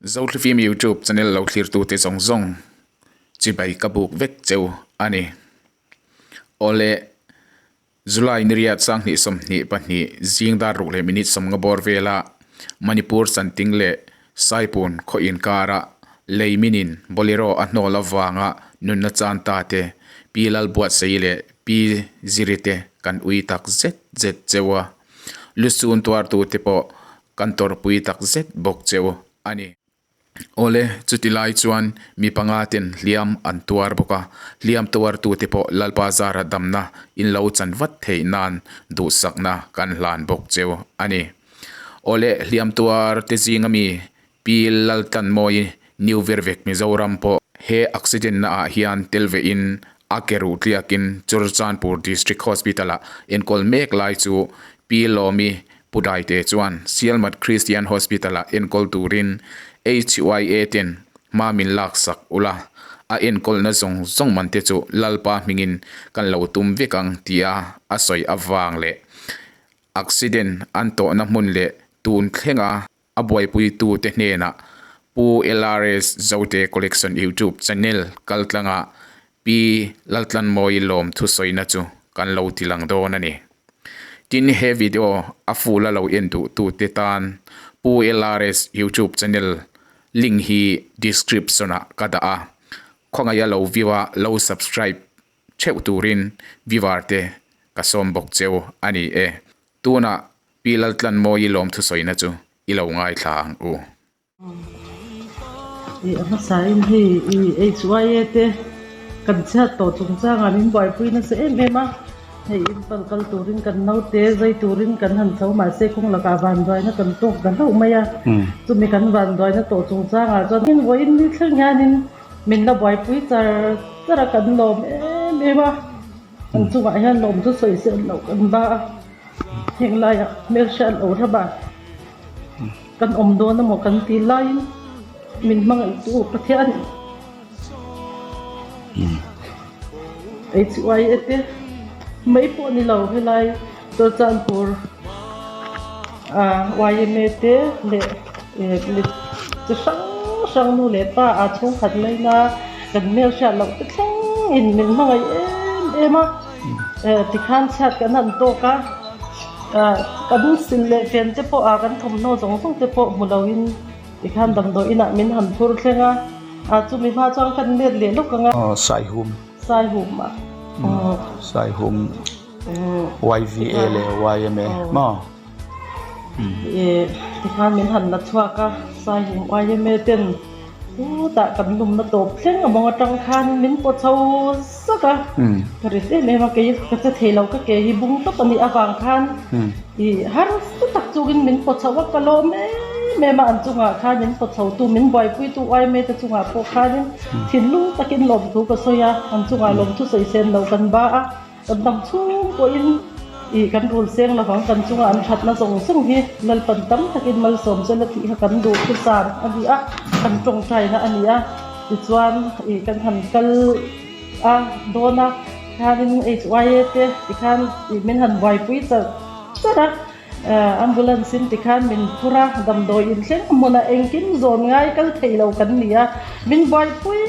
Zothlifim YouTube channel lo thlirtute zawng zawng chibai ka buk vek cheu a ni. Awle, July niriat sanghnih 22 zing dar ruk leh minute 50 bawr vela Manipur Chanting leh Saipun khaw inkara lei minin Bolero a hnawl avanga nunna chan ta te Pi Lalbuatsaii leh Pi Ziri te kan ui tak zet zet cheu a. Lusun tuartute pawh Kan tawrhpui tak zet bawk cheu a ni. Awle, chuti lai chuan mi panga ten hliam an tuar bawk a, hliam tuartute pawh Lalpa zara damna in lo chan vat theih nan duhsakna kan hlan bawk cheu a ni. Awle, hliam tuar te zinga mi Pi Laltlanmawi New Vervek Mizoram pawh he accident na ah hian tel ve in a ke ruh tliakin Churachandpur District Hospital ah enkawl mek lai chu Pi Lawmi Pu Daite chuan Sialmat Christian Hospital-ah enkawl turin HYA ten hma min laksak ula, a enkawlna zawng zawng man te chu Lalpa hmingin kan lo tum vek ang tia a sawi avang leh accident an tawhna hmun leh tun thlenga a buaipuitute hnenah Pu LRS Zote Collection YouTube channel kaltlanga Pi Laltlanmawii lawm thusawina chu kan lo ti lang dawn a ni. Tin, he video a full a lo en duh tute tan Pu LRS YouTube channel link hi description ah ka dah a, khawngaih a lo view a lo subscribe theuh turin viewer te ka sawm bawk cheu a ni e. Tunah Pi Laltlanmawii lawm thusawina chu i lo ngaithla ang u. I a hmasain hei i HYA te kan chhiat tawh chungchangah min buaipui nasa em em a, hei Imphal kal turin kan naute zai turin kan han chho mahse kawng lakah vanduaina kan tawk ta hlauh mai a, chumi kan vanduaina tawh chungchangah chuan in vawiin ni thleng hianin min la buaipui char char a kan lawm em em a, an chungah hian lawm chu sawi sel loh kan ba a. Heng laiah hmelhriat lo rama kan awm dawn emaw kan ti laiin min hmangaihtu Pathian HYA te mai pawh ni lo helai Chawlchanpur YMA te leh chi hrang hrang nu leh pa a chhungkhat laina kan hmelhriat loh te thlengin min hmangaih em em a. Tikhan chhiat kan han tawk a, kan sil leh fen te pawh a kan thawmhnaw zawng zawng te pawh hmu loin tikhan damdawi inah min han phur thleng a, chumi hma chuan kan let leh lawk ang a. Saihum. Saihum ah. Saihum YVA leh YMA maw? Tikhan min han la chhuak a, Saihum YMA ten chutah kan lumna tawp thleng a mawng atang khan min paw chho sak a, ka rit em em a, kei ka che thei lo, ka ke hi bung tawp a nih avang khan ih harsa tak chungin min paw chho a, ka lawm em em a, an chungah khan min paw chho tu, min buaipui tu YMA te chungah pawh khanin thinlung takin lawmthu ka sawi a, an chungah lawmthu sawi sen lo kan ba a. Kan dam chhung pawhin ih kan rul seng lovang kan chunga an thatna zawng zawng hi Lalpan tam takin malsawm chu la tih kha kan duh thusan a ni a, kan tawngtaina a ni a. Tichuan ih kan han kal a dawn a, khanin HYA te tikhan ih min han buaipui char char a, ambulance in tikhan min phur a, damdawi in thleng hmunah engkim zawn ngai kal thei lo kan ni a, min buaipui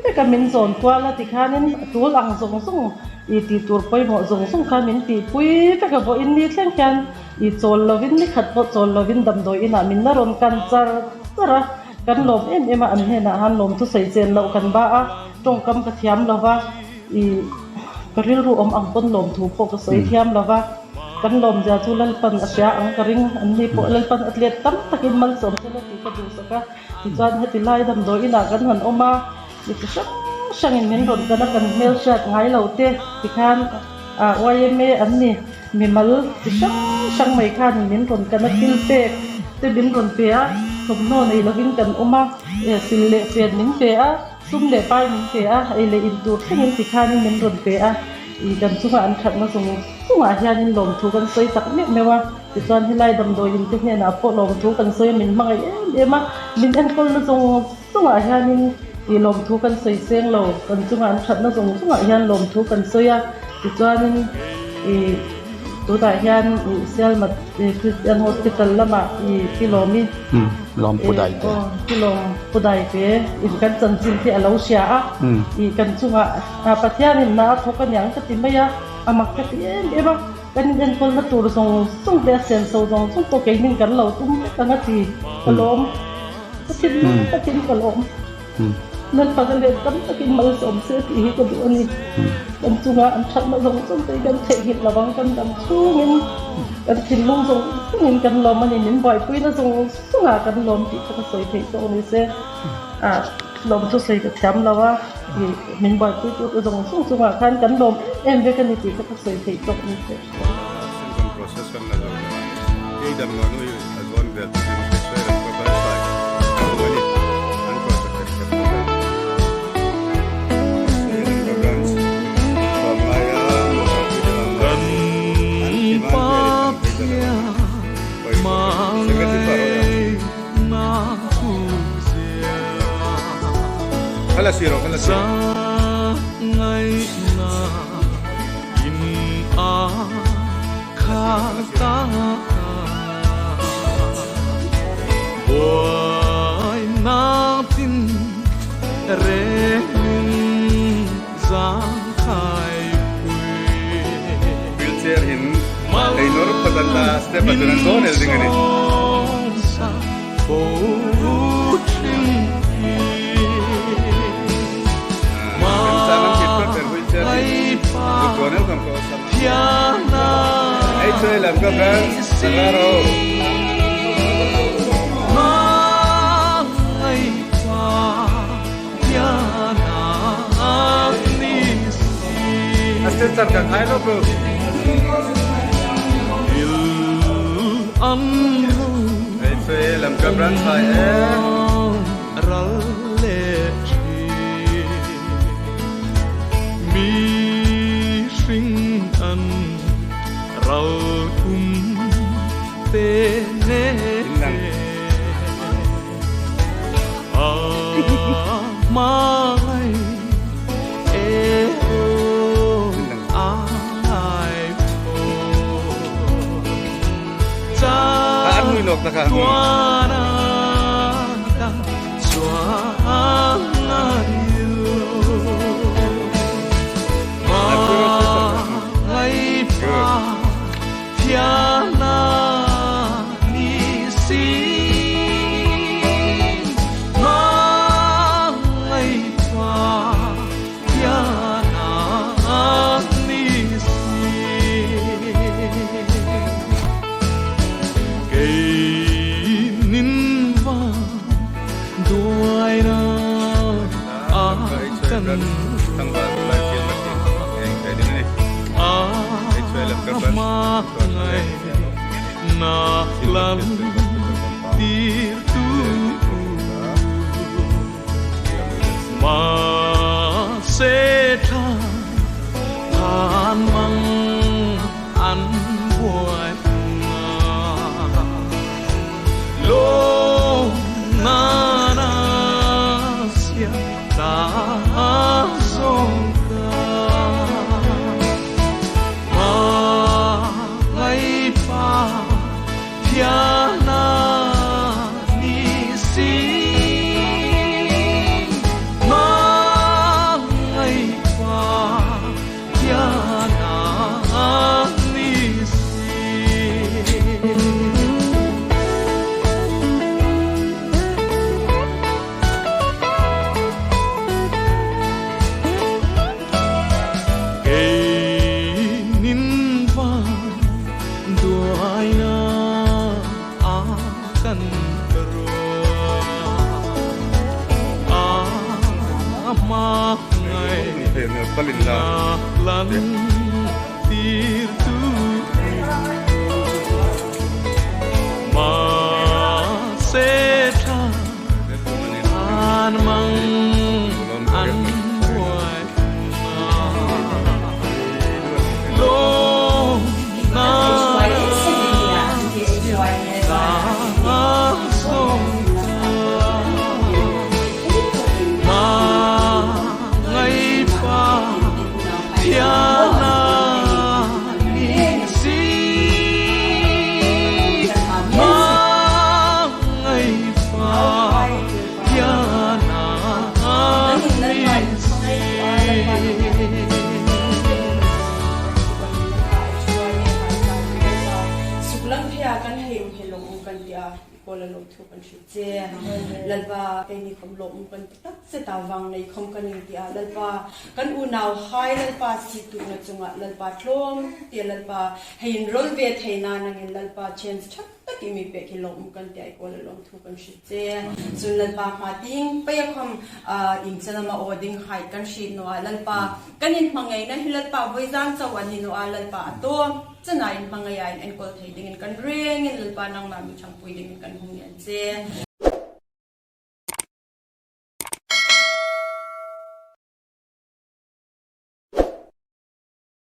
vek a, min zawn kual a tikhanin a tul ang zawng zawng ih tih tur pawimawh zawng zawng kha min tihpui vek a, vawiin ni thleng hian ih chawl lovin ni khat pawh chawl lovin damdawi inah min la rawn kan char char a, kan lawm em em a, an hnenah han lawm thusawi chen loh kan ba a, tawngkam ka thiam lo va. I ka rilru awm ang pawn lawmthu pawh ka sawi thiam lo va, kan lawmzia chu Lalpan a hria ang ka ring, an ni pawh Lalpan a tlet tam takin malsawm sela tih ka duhsak a, tichuan heti lai damdawi inah kan han awm a, mi chi hrang hrangin min rawn kan a, kan hmelhriat ngai lo te tikhan YMA an ni, mimal chi hrang hrang mai khanin min rawn kan a, thil pek te min rawn pe a, thawmhnaw nei lovin kan awm a, sil leh fen min pe a. Sum leh pai min pe a, ei leh in tur thlengin tikhanin min rawn pe a, ih kan chunga an thatna zawng chungah hianin lawmthu kan sawi tak meuh meuh a, tichuan helai damdawi in te hnenah pawh lawmthu kan sawi a, min hmangaih em em a, min enkawlna zawng chungah hianin ih lawmthu kan sawi seng lo, kan chunga an thatna zawng chungah hian lawmthu kan sawi a, tichuanin ih. Tunah hian ih Sialmat Christian Hospital lamah ih Pi Lawmi Lawm Pu Dai te. Pi Lawm Pu Dai te in kan chanchin hi a lo hria a, ih kan chungah Pathianin hna a thawk aniang ka ti mai a, a mak ka ti em em a, kan inenkawlna tur zawng zawng te a senso zawng zawng pawh keinin kan lo tum vek ang a ti ka lawm, ka thinlung takin ka lawm. Lalpa ka let tam takin malsawm se tih hi ka duh a ni. Kan chunga an thatna zawng zawng te hi kan theihnghilh lo ang, kan dam chhungin kan thinlung zawng zawngin kan lawm a ni, min buaipuina zawng zawngah kan lawm tih kha ka sawi theih tawh a ni se. Ah lawm chu sawi ka thiam lo a, ih min buaipuitu te zawng zawng chungah khan kan lawm em em vek a ni tih kha ka sawi theih tawh a ni se. kawl a lo thu kan hrilh che. Lalpa keini khawm lawm kan ti tak zet a, vang nei khawm kan in ti a, Lalpa kan unau hai Lalpa si tuhna chungah Lalpa tlawm tia Lalpa hei in rawl ve thei na nangin Lalpa chance tha tak i mi pek hi lawm kan ti a, i kawl a lawm thu kan hrilh che. Cun Lalpa hma ting pei a khawm in calama aw ding hai kan hrilh hnu ah Lalpa kan in hmangaihna hi Lalpa voizang cho an ni hnu ah Lalpa a tawm. Chanain hmangaih ah in enkawl thei dingin kan rengin Lalpa nangmah mi ṭhangpui dingin kan hung ngen che.